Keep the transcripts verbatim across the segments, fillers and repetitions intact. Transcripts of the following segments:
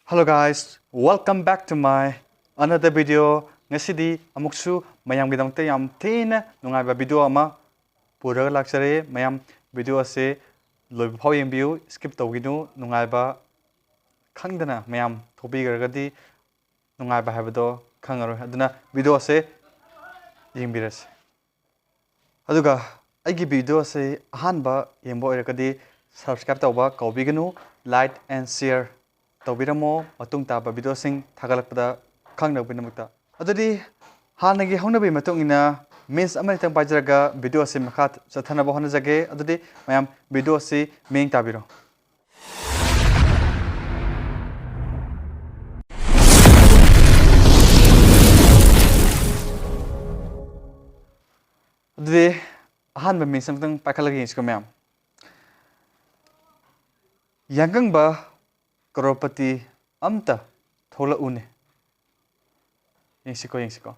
Hello guys, welcome back to my another video. ꯉꯁꯤꯗꯤ ꯑꯃꯨꯛꯁꯨ ꯃꯌꯥꯝꯒꯤꯗꯃꯛꯇ ꯌꯥꯝ ꯊꯤꯅ ꯅꯨꯡꯉꯥꯏꯕ video ꯑꯃ ꯄꯨꯔꯒ ꯂꯥꯛꯆꯔꯦ꯫ ꯃꯌꯥꯝ video ꯑꯁꯦ ꯂꯣꯏꯕ ꯐꯥꯎ ꯌꯦꯡꯕꯤꯌꯨ, skip ꯇꯧꯕꯤꯒꯅꯨ꯫ ꯅꯨꯡꯉꯥꯏꯕ ꯈꯪꯗꯅ ꯃꯌꯥꯝ ꯊꯣꯛꯄꯤꯈ꯭ꯔꯒꯗꯤ ꯅꯨꯡꯉꯥꯏꯕ ꯍꯥꯏꯕꯗꯣ ꯈꯪꯉꯔꯣꯏ꯫ ꯑꯗꯨꯅ video ꯑꯁꯦ ꯌꯦꯡꯕꯤꯔꯁꯤ꯫ ꯑꯗꯨꯒ ꯑꯩꯒꯤ video ꯑꯁꯤ ꯑꯍꯥꯟꯕ ꯌꯦꯡꯕ ꯑꯣꯏꯔꯒꯗꯤ subscribe ꯇꯧꯕ ꯀꯥꯎꯕꯤꯒꯅꯨ, like and share ꯇꯧꯕꯤꯔꯝꯃꯣ, ꯃꯇꯨꯡ ꯇꯥꯕ videoꯁꯤꯡ ꯊꯥꯒꯠꯂꯛꯄꯗ ꯈꯪꯅꯕꯒꯤꯗꯃꯛꯇ꯫ ꯑꯗꯨꯗꯤ ꯍꯥꯟꯅꯒꯤ ꯍꯧꯅꯕꯤ ꯃꯇꯨꯡ ꯏꯟꯅ memes ꯑꯃꯅꯤꯇꯪ ꯄꯥꯏꯖꯔꯒ video ꯑꯁꯤ ꯃꯈꯥ ꯆꯠꯊꯅꯕ ꯍꯣꯠꯅꯖꯒꯦ꯫ ꯑꯗꯨꯗꯤ ꯃꯌꯥꯝ video ꯑꯁꯤ ꯃꯤꯠꯌꯦꯡ ꯇꯥꯕꯤꯔꯣ꯫ ꯑꯗꯨꯗꯤ ꯑꯍꯥꯟꯕ memes ꯑꯃꯇꯪ ꯄꯥꯏꯈꯠꯂꯒ ꯌꯦꯡꯁꯤꯀꯣ ꯃꯌꯥꯝ꯫ ꯌꯥꯡꯒꯪꯕ ꯀꯔꯣꯔꯄꯇꯤ ꯑꯝꯇ ꯊꯣꯛꯂꯛꯎꯅꯦ꯫ ꯌꯦꯡꯁꯤꯀꯣ, ꯌꯦꯡꯁꯤꯀꯣ꯫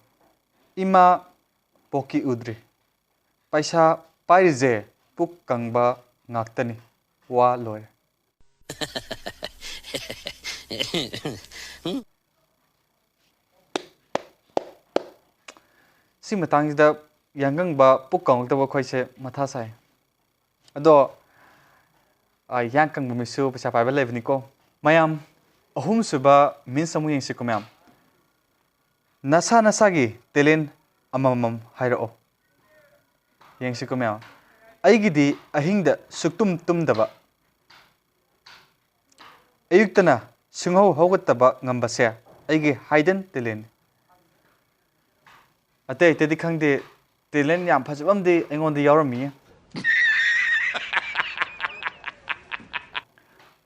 ꯏꯃꯥ ꯄꯣꯛꯀꯤ ꯎꯗ꯭ꯔꯤ꯫ ꯄꯩꯁꯥ ꯄꯥꯏꯔꯤꯁꯦ ꯄꯨꯛ ꯀꯪꯕ ꯉꯥꯛꯇꯅꯤ꯫ ꯋꯥ ꯂꯣꯏꯔꯦ꯫ ꯁꯤ ꯃꯇꯥꯡꯁꯤꯗ ꯌꯥꯡꯒꯪꯕ ꯄꯨꯛ ꯀꯪꯉꯛꯇꯕ ꯑꯩꯈꯣꯏꯁꯦ ꯃꯊꯥ ꯁꯥꯏ꯫ ꯑꯗꯣ, ꯑ, ꯌꯥꯡ ꯀꯪꯕ ꯃꯤꯁꯨ ꯄꯩꯁꯥ ꯄꯥꯏꯕ ꯂꯩꯕꯅꯤꯀꯣ꯫ ꯃꯌꯥꯝ, ꯑꯍꯨꯝꯁꯨꯕ memes ꯑꯃꯨꯛ ꯌꯦꯡꯁꯤꯀꯣ ꯃꯌꯥꯝ꯫ ꯅꯁꯥ ꯅꯁꯥꯒꯤ talent ꯑꯃꯃꯝ ꯍꯥꯏꯔꯛꯑꯣ꯫ ꯌꯦꯡꯁꯤꯀꯣ ꯃꯌꯥꯝ꯫ ꯑꯩꯒꯤꯗꯤ ꯑꯍꯤꯡꯗ ꯁꯨꯛꯇꯨꯝ ꯇꯨꯝꯗꯕ꯫ ꯑꯌꯨꯛꯇꯅ ꯁꯨꯡꯍꯧ ꯍꯧꯒꯠꯇꯕ ꯉꯝꯕꯁꯦ ꯑꯩꯒꯤ hidden talent꯫ ꯑꯇꯩ ꯑꯇꯩꯗꯤ ꯈꯪꯗꯦ, talent ꯌꯥꯝ ꯐꯖꯕ ꯑꯃꯗꯤ ꯑꯩꯉꯣꯟꯗ ꯌꯥꯎꯔꯝꯃꯤꯌꯦ꯫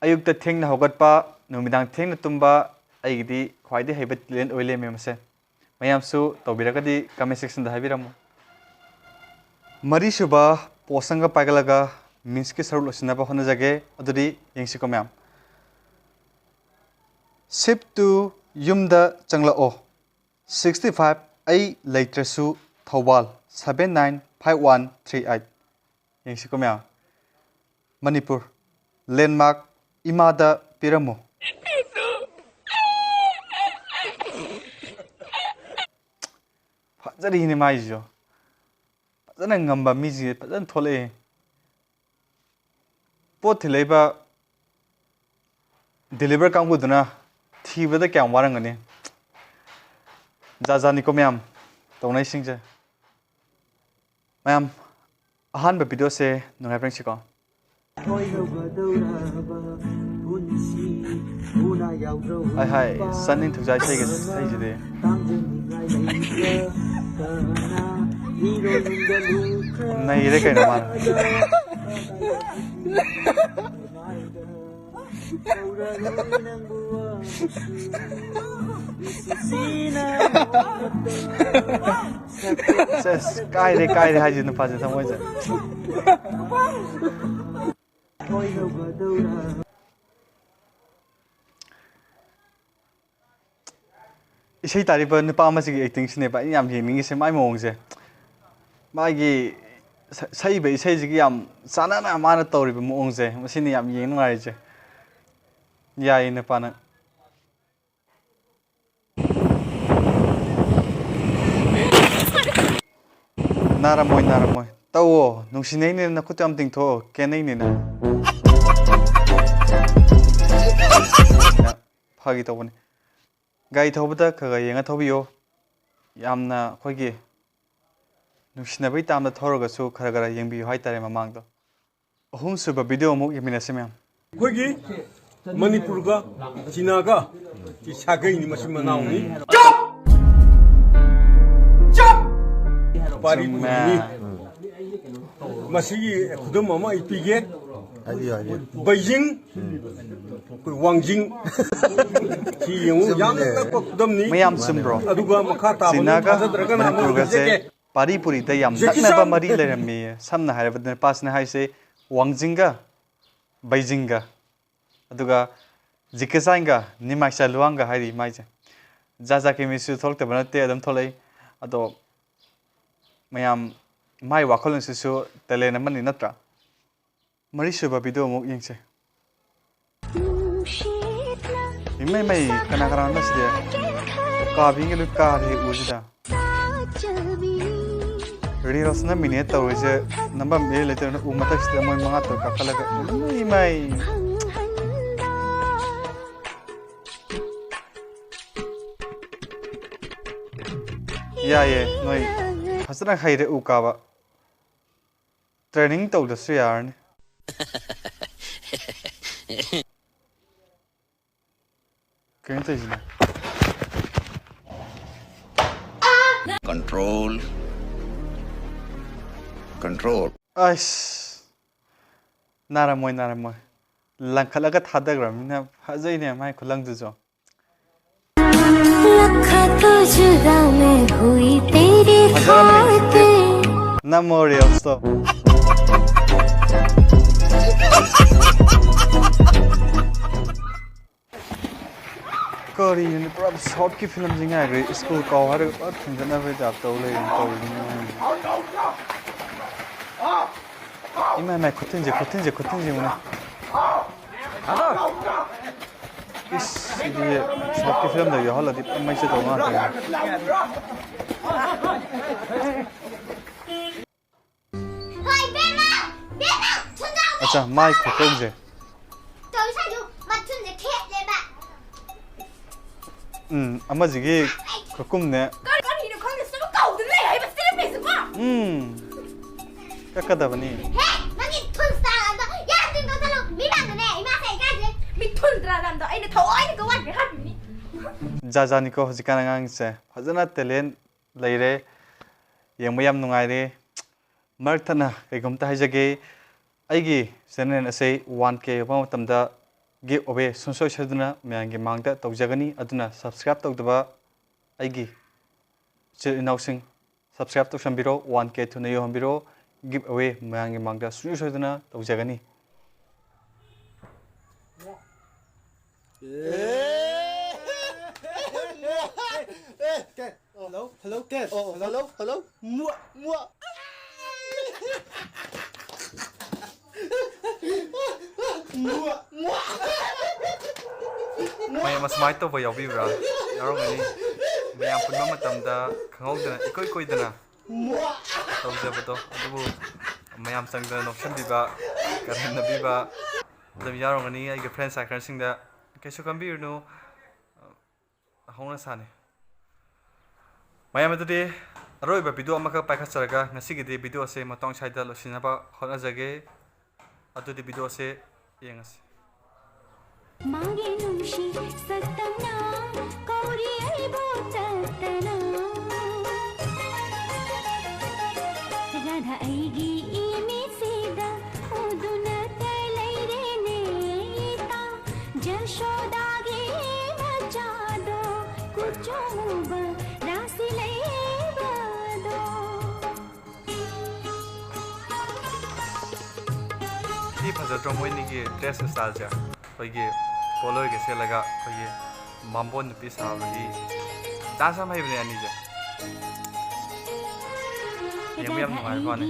ꯑꯌꯨꯛꯇ ꯊꯦꯡꯅ ꯍꯧꯒꯠꯄ, ꯅꯨꯃꯤꯗꯥꯡ ꯊꯦꯡꯅ ꯇꯨꯝꯕ, ꯑꯩꯒꯤꯗꯤ ꯈ꯭ꯋꯥꯏꯗꯒꯤ ꯍꯩꯕ talent ꯑꯣꯏ ꯂꯩꯔꯝꯃꯦ ꯃꯁꯦ꯫ ꯃꯌꯥꯝꯁꯨ ꯇꯧꯕꯤꯔꯒꯗꯤ comment sectionꯗ ꯍꯥꯏꯕꯤꯔꯝꯃꯨ꯫ ꯃꯔꯤꯁꯨꯕ post ꯑꯃꯒ ꯄꯥꯏꯒꯠꯂꯒ memesꯀꯤ ꯁꯔꯨꯛ ꯂꯣꯏꯁꯤꯟꯅꯕ ꯍꯣꯠꯅꯖꯒꯦ꯫ ꯑꯗꯨꯗꯤ ꯌꯦꯡꯁꯤꯀꯣ ꯃꯌꯥꯝ꯫ Shift to ꯌꯨꯝꯗ ꯆꯪꯂꯛꯑꯣ꯫ Sixty five ꯑꯩ ꯂꯩꯇ꯭ꯔꯁꯨ Thoubal seven nine five one three eight꯫ ꯌꯦꯡꯁꯤꯀꯣ ꯃꯌꯥꯝ꯫ ꯃꯅꯤꯄꯨꯔ, landmark ꯏꯃꯥꯗ ꯄꯤꯔꯝꯃꯨ꯫ ꯐꯖꯔꯤꯅꯦ ꯃꯥꯏꯁꯤꯁꯨ꯫ ꯐꯖꯅ ꯉꯝꯕ ꯃꯤꯁꯤꯡꯁꯦ ꯐꯖꯅ ꯊꯣꯛꯂꯛꯑꯦ꯫ ꯄꯣꯠ ꯊꯤꯜꯂꯛꯏꯕ deliver ꯀꯥꯡꯕꯨꯗꯨꯅ ꯊꯤꯕꯗ ꯀꯌꯥꯝ ꯋꯥꯔꯝꯒꯅꯤ꯫ ꯖꯥꯠ ꯖꯥꯠꯅꯤꯀꯣ ꯃꯌꯥꯝ ꯇꯧꯅꯩꯁꯤꯡꯁꯦ꯫ ꯃꯌꯥꯝ, ꯑꯍꯥꯟꯕ videoꯁꯦ ꯅꯨꯡꯉꯥꯏꯕ꯭ꯔꯥ ꯌꯦꯡꯁꯤꯀꯣ꯫ ꯍꯥꯏ ꯍꯥꯏ, ꯆꯥꯅꯤꯡ ꯊꯨꯡꯖꯥ ꯏꯁꯩꯒ ꯁꯛꯏꯁꯤꯗꯤ꯫ ꯅꯩꯔꯦ ꯀꯩꯅꯣ ꯃꯥꯅ꯫ ꯁꯦꯁ, ꯀꯥꯏꯔꯦ, ꯀꯥꯏꯔꯦ ꯍꯥꯏꯁꯤ ꯅꯨꯄꯥꯁꯦ ꯊꯃꯣꯏꯁꯦ꯫ ꯏꯁꯩ ꯇꯥꯔꯤꯕ ꯅꯨꯄꯥ ꯑꯃꯁꯤꯒꯤ actingꯁꯤꯅꯦꯕ ꯑꯩꯅ ꯌꯥꯝ ꯌꯦꯡꯅꯤꯡꯉꯤꯁꯦ, ꯃꯥꯏ ꯃꯑꯣꯡꯁꯦ꯫ ꯃꯥꯒꯤ ꯁ-, ꯁꯛꯏꯕ ꯏꯁꯩꯁꯤꯒꯤ ꯌꯥꯝ ꯆꯥꯟꯅꯅ ꯃꯥꯅ ꯇꯧꯔꯤꯕ ꯃꯑꯣꯡꯁꯦ, ꯃꯁꯤꯅ ꯌꯥꯝ ꯌꯦꯡ ꯅꯨꯡꯉꯥꯏꯔꯤꯁꯦ꯫ ꯌꯥꯏꯌꯦ ꯅꯨꯄꯥ ꯅꯪ꯫ ꯅꯥꯔꯝꯃꯣꯏ, ꯅꯥꯔꯝꯃꯣꯏ꯫ ꯇꯧꯋꯣ, ꯅꯨꯡꯁꯤꯅꯩꯅꯦ, ꯅꯈꯨꯠꯇꯣ ꯌꯥꯝ ꯇꯤꯡꯊꯣꯛꯑꯣ, ꯀꯦꯟꯅꯩꯅꯦ ꯅꯪ꯫ ꯐꯥꯒꯤ ꯇꯧꯕꯅꯤ꯫ ꯒꯥꯔꯤ ꯊꯧꯕꯗ ꯈꯔ ꯈꯔ ꯌꯦꯡꯉ ꯊꯧꯕꯤꯌꯣ꯫ ꯌꯥꯝꯅ ꯑꯩꯈꯣꯏꯒꯤ ꯅꯨꯡꯁꯤꯅꯕꯩ ꯇꯥꯝꯗ ꯊꯧꯔꯒꯁꯨ ꯈꯔ ꯈꯔ ꯌꯦꯡꯕꯤꯌꯨ ꯍꯥꯏꯇꯥꯔꯦ ꯃꯃꯥꯡꯗꯣ꯫ ꯑꯍꯨꯝꯁꯨꯕ video ꯑꯃꯨꯛ ꯌꯦꯡꯃꯤꯟꯅꯁꯤ ꯃꯌꯥꯝ꯫ ꯑꯩꯈꯣꯏꯒꯤ ꯃꯅꯤꯄꯨꯔꯒ ꯆꯤꯅꯥꯒ ꯁꯤ ꯁꯥꯒꯩꯅꯤ, ꯃꯆꯤꯟ ꯃꯅꯥꯎꯅꯤ꯫ ꯆꯞ! ꯆꯞ! ꯄꯥꯔꯤ ꯆꯨꯝꯃꯦ꯫ ꯄꯨꯔꯤꯅꯤ꯫ ꯃꯁꯤꯒꯤ ꯈꯨꯗꯝ ꯑꯃ ꯑꯩ ꯄꯤꯒꯦ꯫ ꯍꯥꯏꯕꯤꯌꯨ, ꯍꯥꯏꯕꯤꯌꯨ꯫ ꯕꯩꯖꯤꯡ, ꯑꯩꯈꯣꯏ ꯋꯥꯡꯖꯤꯡ꯫ ꯁꯤ ꯌꯦꯡꯉꯨ, ꯌꯥꯝꯅ ꯆꯨꯝꯃꯤꯅꯦ꯫ ꯇꯞꯄ ꯈꯨꯗꯝꯅꯤ꯫ ꯃꯌꯥꯝ ꯆꯨꯝꯕ꯭ꯔꯣ? ꯑꯗꯨꯒ ꯃꯈꯥ ꯇꯥꯕꯗꯨ ꯆꯤꯅꯥꯒ ꯊꯥꯖꯗ꯭ꯔꯒꯅ ꯑꯃꯨꯛ ꯃꯅꯤꯄꯨꯔꯒꯁꯦ ꯌꯦꯡꯖꯒꯦ꯫ ꯄꯥꯔꯤ ꯄꯨꯔꯤꯗ ꯌꯥꯝ ꯖꯦꯀꯤ ꯅꯛꯅꯕ ꯆꯥꯟ꯫ ꯃꯔꯤ ꯂꯩꯔꯝꯃꯤ꯫ ꯁꯝꯅ ꯍꯥꯏꯔꯕꯗ ꯅꯨꯄꯥꯁꯤꯅ ꯍꯥꯏꯁꯦ ꯋꯥꯡꯖꯤꯡꯒ ꯕꯩꯖꯤꯡꯒ, ꯑꯗꯨꯒ ꯖꯦꯀꯤ ꯆꯥꯟꯒ ꯅꯤꯃꯥꯏ ꯆꯥ ꯂꯨꯋꯥꯡꯒ ꯍꯥꯏꯔꯤ ꯃꯥꯏꯁꯦ꯫ ꯖꯥꯠ ꯖꯥꯠꯀꯤ ꯃꯤꯁꯨ ꯊꯣꯛꯂꯛꯇꯕ ꯅꯠꯇꯦ, ꯑꯗꯨꯝ ꯊꯣꯛꯂꯛꯏ꯫ ꯑꯗꯣ ꯃꯌꯥꯝ, ꯃꯥꯏ ꯋꯥꯈꯜꯂꯣꯟꯁꯤꯁꯨ talent ꯑꯃꯅꯤ ꯅꯠꯇ꯭ꯔꯥ? ꯃꯔꯤꯁꯨꯕ video ꯑꯃꯨꯛ ꯌꯦꯡꯁꯦ꯫ ꯏꯃꯩ ꯃꯩ, ꯀꯅꯥ ꯀꯅꯥꯅꯣ ꯁꯤꯗꯤ? ꯎꯀꯥꯕꯤꯒ ꯂꯣꯏ ꯀꯥꯔꯦ ꯎꯁꯤꯗ꯫ ꯔꯤꯜꯁꯅ ꯃꯤꯅꯦꯠ ꯇꯧꯔꯤꯁꯦ ꯅꯝꯐꯝ ꯏꯔꯩ ꯂꯩꯇꯗꯅ ꯎ ꯃꯊꯛꯁꯤꯗ ꯃꯣꯏ ꯃꯉꯥ ꯇꯔꯨꯛ ꯀꯥꯈꯠꯂꯒ ꯏꯃꯩ ꯃꯩ꯫ ꯌꯥꯏꯌꯦ, ꯅꯣꯏ ꯐꯖꯅ ꯍꯩꯔꯦ ꯎ ꯀꯥꯕ꯫ ꯇ꯭ꯔꯦꯅꯤꯡ ꯇꯧꯗ꯭ꯔꯁꯨ ꯌꯥꯔꯅꯤ꯫ ꯀꯩꯅꯣ ꯇꯧꯔꯤꯁꯤꯅ? Control. Control. ꯑꯁ, ꯅꯥꯔꯝꯃꯣꯏ, ꯅꯥꯔꯝꯃꯣꯏ꯫ ꯂꯪꯈꯠꯂꯒ ꯊꯥꯗꯈ꯭ꯔꯕꯅꯤꯅ ꯐꯖꯩꯅꯦ ꯃꯥꯏ ꯈꯨꯂꯪꯗꯨꯁꯨ꯫ ꯂꯛꯈ ꯇꯨꯖ ꯒ ꯃꯦ ꯍꯨꯏ ꯇꯦꯔꯦ ꯐꯖꯔꯝꯃꯅꯤ ꯍꯧꯖꯤꯛꯇꯤ꯫ ꯈꯥꯇꯤꯔ꯫ ꯅꯝꯃꯣ ꯔꯤꯜꯁꯇꯣ꯫ ꯀꯔꯤꯅꯣ ꯄꯨꯔꯥ ꯁꯥꯎꯠꯀꯤ ꯐꯤꯂꯝꯁꯤ ꯉꯥꯏꯈ꯭ꯔꯦ꯫ ꯁ꯭ꯀꯨꯜ ꯀꯥꯎ ꯍꯥꯏꯔꯒ ꯄꯨꯔꯥ ꯊꯤꯟꯖꯠꯅꯕꯒꯤ ꯇꯥꯏꯞ ꯇꯧ ꯂꯩꯔꯦ ꯇꯧꯔꯤꯁꯤ꯫ ꯏꯃꯥ ꯏꯃꯥ ꯈꯨꯊꯤꯟꯁꯦ ꯈꯨꯊꯤꯟꯁꯦ ꯈꯨꯊꯤꯟꯁꯦ ꯌꯦꯡꯉꯨꯅꯦ꯫ ꯏꯁ ꯁꯤꯗꯤ ꯁꯥꯎꯠꯀꯤ ꯐꯤꯂꯝꯗ ꯌꯥꯎꯍꯜꯂꯗꯤ ꯄꯨꯔꯥ ꯃꯩ ꯆꯠꯇꯧ ꯉꯥꯛꯇꯅꯤ꯫ ꯍꯣꯏ ꯕꯦꯝꯃ! ꯕꯦꯝꯃ! ꯊꯨꯟꯖꯥꯎ! ꯑꯠꯆꯥ ꯃꯥꯏ ꯈꯨꯀꯧꯁꯦ꯫ ꯇꯧꯔꯤ ꯁ꯭ꯋꯥꯏꯗꯨ ꯃꯊꯨꯟꯁꯦ ꯈꯦꯠꯂꯦꯕ꯫ ꯎꯝ ꯑꯃꯁꯤꯒꯤ ꯈꯨꯀꯨꯝꯅꯦ꯫ ꯀꯔꯤꯅꯣ ꯈꯪꯗꯦ ꯁꯤꯕꯨ ꯀꯧꯗꯨꯅ ꯂꯩ ꯍꯥꯏꯕ ꯁꯤꯗ ꯃꯤꯁꯤꯕꯣ꯫ ꯎꯝ ꯀꯛꯀꯗꯕꯅꯤ꯫ ꯍꯦ! ꯅꯪꯒꯤ ꯊꯨꯟ ꯆꯥꯔꯝꯗꯣ ꯌꯥꯝ ꯇꯤꯡ ꯇꯧꯁꯜꯂꯨ ꯃꯤ ꯃꯥꯡꯗꯅꯦ ꯏꯃꯥꯁꯦ ꯏꯀꯥꯏꯁꯦ꯫ ꯃꯤ ꯊꯨꯟ ꯆꯥꯔꯝꯗꯣ ꯑꯩꯅ ꯊꯑꯣꯏꯅ ꯀꯋꯥꯟꯒꯦ ꯍꯥꯏꯕꯅꯤ꯫ ꯖꯥ ꯖꯥꯅꯤꯀꯣ ꯍꯧꯖꯤꯛꯀꯥꯟ ꯑꯉꯥꯡꯁꯦ ꯐꯖꯅ ꯇꯦꯂꯦꯟ ꯂꯩꯔꯦ꯫ ꯌꯦꯡꯕ ꯌꯥꯝ ꯅꯨꯡꯉꯥꯏꯔꯦ꯫ ꯃꯔꯛ ꯊꯠꯅ ꯀꯩꯒꯨꯝꯇ ꯍꯥꯏꯖꯒꯦ꯫ ꯑꯩꯒꯤ ꯆꯦꯅꯦꯜ ꯑꯁꯤ ꯋꯥꯟ ꯀꯦ ꯌꯧꯕ ꯃꯇꯝꯗ ꯒꯤꯐ ꯑꯋꯦ ꯁꯨꯡꯁꯣꯏ ꯁꯣꯏꯗꯅ ꯃꯌꯥꯝꯒꯤ ꯃꯥꯡꯗ ꯇꯧꯖꯒꯅꯤ꯫ ꯑꯗꯨꯅ ꯁꯕꯁꯀ꯭ꯔꯥꯏꯕ ꯇꯧꯗꯕ ꯑꯩꯒꯤ ꯏꯆꯤꯜ ꯏꯅꯥꯎꯁꯤꯡ ꯁꯕꯁꯀ꯭ꯔꯥꯏꯕ ꯇꯧꯁꯟꯕꯤꯔꯣ꯫ ꯋꯥꯟ ꯀꯦ ꯊꯨꯅ ꯌꯧꯍꯟꯕꯤꯔꯣ꯫ ꯒꯤꯐ ꯑꯋꯦ ꯃꯌꯥꯝꯒꯤ ꯃꯥꯡꯗ ꯁꯨꯡꯁꯣꯏ ꯁꯣꯏꯗꯅ ꯇꯧꯖꯒꯅꯤ꯫ ꯍꯜꯂꯣ ꯍꯜꯂꯣ ꯀꯦꯠ꯫ ꯍꯜꯂꯣ ꯍꯜꯂꯣ ꯀꯦꯠ꯫ ꯑꯣ ꯍꯜꯂꯣ ꯍꯜꯂꯣ꯫ ꯃꯨꯋꯥ ꯃꯨꯋꯥ꯫ ꯃꯨꯋꯥ ꯃꯨꯋꯥ꯫ ꯃꯌꯥꯝ ꯑꯁꯨꯃꯥꯏꯅ ꯇꯧꯕ ꯌꯥꯎꯕꯤꯕ꯭ꯔꯥ? ꯌꯥꯎꯔꯝꯒꯅꯤ꯫ ꯃꯌꯥꯝ ꯄꯨꯟꯕ ꯃꯇꯝꯗ ꯈꯪꯍꯧꯗꯅ ꯏꯀꯣꯏ ꯀꯣꯏꯗꯅ ꯇꯧꯖꯕꯗꯣ, ꯑꯗꯨꯕꯨ ꯃꯌꯥꯝ ꯆꯪꯗꯅ ꯅꯣꯛꯁꯟꯕꯤꯕ, ꯀꯔꯦꯝꯅꯕꯤꯕ ꯑꯗꯨꯝ ꯌꯥꯎꯔꯝꯒꯅꯤ ꯑꯩꯒꯤ friend circleꯁꯤꯡꯗ꯫ ꯀꯩꯁꯨ ꯈꯟꯕꯤꯔꯨꯅꯨ, ꯍꯧꯅ ꯁꯥꯅꯤ꯫ ꯃꯌꯥꯝ ꯑꯗꯨꯗꯤ ꯑꯔꯣꯏꯕ video ꯑꯃꯈꯛ ꯄꯥꯏꯈꯠꯆꯔꯒ ꯉꯁꯤꯒꯤꯗꯤ video ꯑꯁꯦ ꯃꯇꯥꯡ ꯁ꯭ꯋꯥꯏꯗ ꯂꯣꯏꯁꯤꯟꯅꯕ ꯍꯣꯠꯅꯖꯒꯦ꯫ ꯑꯗꯨꯗꯤ video ꯑꯁꯦ ꯌꯦꯡꯉꯁꯤ꯫ ꯃꯥꯒꯤ ꯅꯨꯡꯁꯤ ꯁꯛꯇꯝꯅ ꯀꯧꯔꯤ ꯑꯩꯕꯨ ꯇꯠꯇꯅ꯫ ꯔꯥꯙꯥ ꯑꯩꯒꯤ ꯏꯃꯤꯠꯁꯤꯗ ꯎꯗꯨꯅꯇ ꯂꯩꯔꯦꯅꯦ ꯏꯇꯥ꯫ ꯖꯁꯣꯗꯥꯒꯤ ꯃꯆꯥꯗꯣ ꯀꯨꯆꯨ ꯃꯨꯕ ꯔꯥꯁꯤ ꯂꯩꯕꯗꯣ꯫ ꯁꯤ ꯐꯖꯗ꯭ꯔꯣ ꯃꯣꯏꯅꯤꯒꯤ dress styleꯁꯦ? ꯑꯩꯈꯣꯏꯒꯤ ꯄꯣꯂꯣꯏꯒ ꯁꯦꯠꯂꯒ ꯑꯩꯈꯣꯏꯒꯤ ꯕꯥꯝꯕꯣꯟ ꯅꯨꯄꯤ ꯁꯥꯕꯒꯤ dance ꯌꯥꯝ ꯍꯩꯕꯅꯦ ꯑꯅꯤꯁꯦ꯫ ꯌꯦꯡꯕ ꯌꯥꯝ ꯅꯨꯡꯉꯥꯏꯕ ꯋꯥꯅꯤ꯫